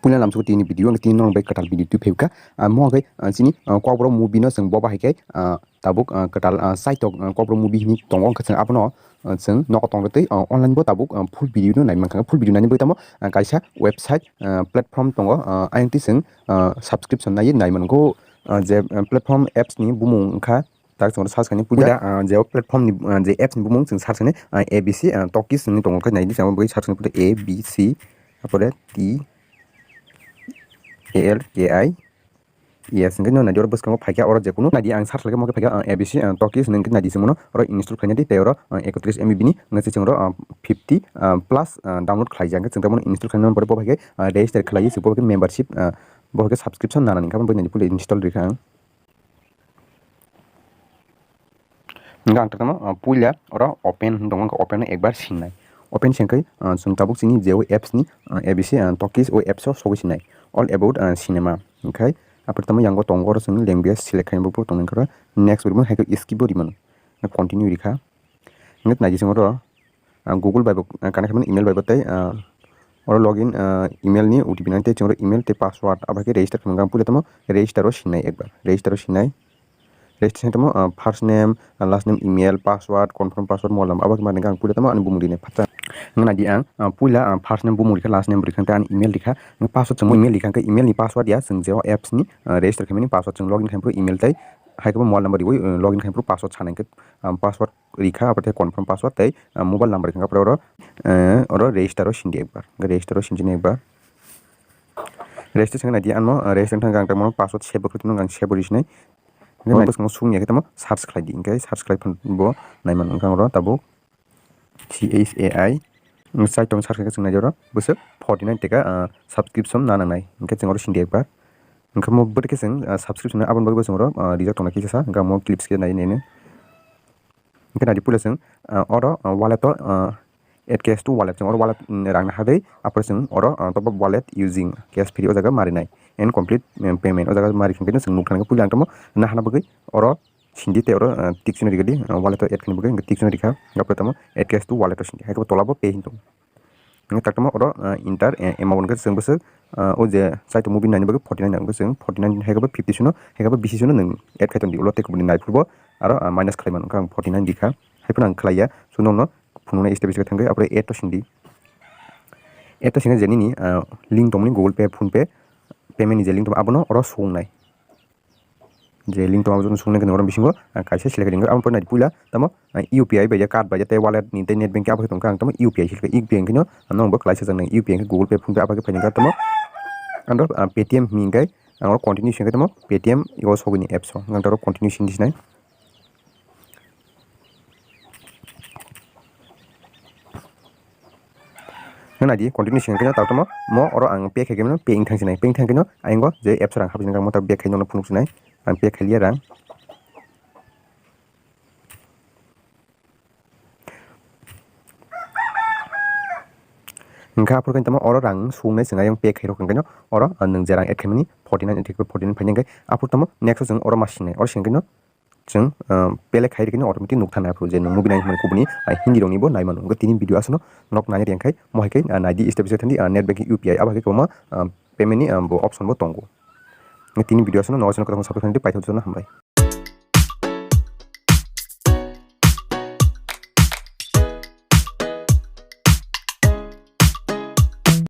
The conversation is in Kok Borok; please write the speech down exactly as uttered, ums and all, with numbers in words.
Puila lamsugo tini video, ang tini norok bai kwtal video twi phaikha. Ah, mo hai, ah, chini, ah, Kokborok movie no chwng bo bahai khe, ah, tabuk, ah, kwtal, ah, saitok, ah, Kokborok movie hini tongo, wngkha chwng abono, ah, chwng nogo tongtwi, ah, online bo tabuk, ah, full video no nai mankha. Full video naini bagwi tamo, ah, kaisa website, ah, platform tongo, ah, ayang twi chwng, ah, subscription naiwi nai mano. Ah, je, ah, platform apps ni bumung wngkha, tak chwng search khainai puila, ah, je o platform ni, ah, je apps ni bumung chwng search khainai, ah, A B C, ah, Talkies hinwi tongo, khe naidi chwng abo bagwi search khainai puila A B C, apore T A L K I E S, hwnkhe no naidi oro bwskango phaikha, oro jekunu naidi ang search khlaikhe mo khe phaikha, ah, A B C, ah, Talkies hwnwi hwnkhe naidi chwng bono oro install khainai di, tei oro, ah, ekotris M B ni wngkha chwng oro, ah, fifty, ah, plus, ah, download khlaijak, hwnkhe chwng tei bono install khlaina pore bo phaikhe, ah, register khlaiwi chwng bo phaikhe membership, ah, bo phaikhe subscription nanani, hwnkhe abo bagwi naidi puila install rikha ang. Hingke ang tongthokno, ah, puila oro open hinwi tongo, hingke open no ekbar sinai. Open sengkhe, ah, chwng tabuk chini je o apps ni, ah, A B C, ah, Talkies o apps o sogwi sinai. All about, ah, cinema. Hingke apor tamo yango tongo oro chwng language select khainai bo tongo, hingke oro next bo rimo, hai khe skip bo rimano. Continue rikha. Hingke naidi chwng oro, ah, Google bai bo, ah, connect khaimani, email bai bo tei, ah, oro login, ah, email ni O T P nang tei chwng oro email tei password abo hai khe register khaimani. Ang puila tamo register o sinai ekbar. Register o sinai. Registration tamo, ah, first name, ah, last name, email, password, confirm password, mobile number abo khe ma ringkha. Ang puila tamo ani bumung rinai phatsa. Wngna di ang, ah, puila, ah, first name bumung rikha, last name rikha, tei ani email rikha. Password chwng email rikha, hingke email ni password ya, chwng je o apps ni, ah, register khaimani password chwng login khaimani phuru email tei hai khe bo mobile number riwi, ah, login khaimani phuru password sanai hingke, ah, password rikha, abo tei confirm password tei, ah, mobile number rikha, oro, eh, oro register o sindi ekbar, register o sindi ekbar. Register sengkhe naidi ano, ah, register thangkhe ang tamo password save bo khe tongno, ang save bo risinai. Hingke bwskango sung ya khe tamo search khlai di, hingke search khlai phan bo nai mano, hingke ang oro tabuk C H A I, mm, site tong search khe chwng nai oro bwswk forty nine teka, ah, subscription na nangnai, hingke chwng oro sindi ekbar. Hingke mo bwtwi khe chwng, ah, subscription aboni bagwi bo chwng oro, ah, rijak tongnai kisa sa, hingke mo clips khe nai nai no. Hingke naidi puila chwng, ah, oro, ah, wallet o, ah, add cash to wallet, chwng oro wallet, mm, rang naha dei, apore chwng oro, ah, top up wallet using cash free o jaga marinai and complete, mm, payment o jaga mari khe chwng nuk thangkhe puila ang tamo nahana bagwi oro sindi tei oro, ah, tick chwng rigadi, ah, wallet o add khaina bagwi hingke tick chwng rikha, apore tamo add cash to wallet o sindi, hai khe bo tola bo pay hinwi tongo. Hingke tak tamo oro, ah, enter, eh, amount hingke chwng bwswk, ah, o je site movie naini bagwi forty nine hingke chwng forty nine hai khe bo fifty suno, hai khe bo bisi suno nwng add khai tongdi, ulo tei kubuni nai phuru bo aro, ah, minus khlai mano, hingke ang forty nine rikha, hai phano ang khlaiya, so nokno phunuknai step by step thangwi, apore add to sindi. Add to singkhe je nini, ah, link tongmani Google Pay, PhonePe, payment ni je link tongmani abono oro sukungnai. Je link tongma joto sung nai khe norok bisingo, ah, kaisa select ringkha. Aboni pore nai puila tamo, ah, U P I bai ya, card bai ya, tei wallet ni tei net banking abo khe tongkha, ang tamo U P I select, U P I hwnkhe no, ah, norok bo kwlaisa jaknai, U P I hwnkhe Google Pay, PhonePe abo khe phainai khe tamo, ang, ah, Paytm hini hwnkhe ang oro continue singkhe tamo Paytm o sogwini apps o, ang toro continue sini sinai. Nang naidi continue singkhe no, tak tamo mo oro ang pay khaikhe no, pay wngthang sinai, pay wngthang khe no, ayang o je apps rang hapjak mo tak back khai no phunuk sinai, ang pay khailiya rang. Hingkha aphuru khe tamo oro rang sukungnai chwng ayang pay khairok hwnkhe no, oro, ah, nwng je rang add khaimani forty nine, forty nine phainai hwnkhe aphuru tamo next o chwng oro ma sinai, oro singkhe no, chwng, ah, pele khai rikhe no automatic nuk thani aphuru je nwng movie nai hwnmani kubuni, ah, Hindi rokni bo nai mano. Hwnkhe tini video aswkno nok nai riyang khai mo hai khe, ah, naidi step by step thangdi, ah, net banking U P I abo hai khe kwbangma, ah, payment ni, ah, bo option bo tongo. Hwnkhe tini video aswkno nok aswkno kwthang support khaidi, paithak jotono hambai.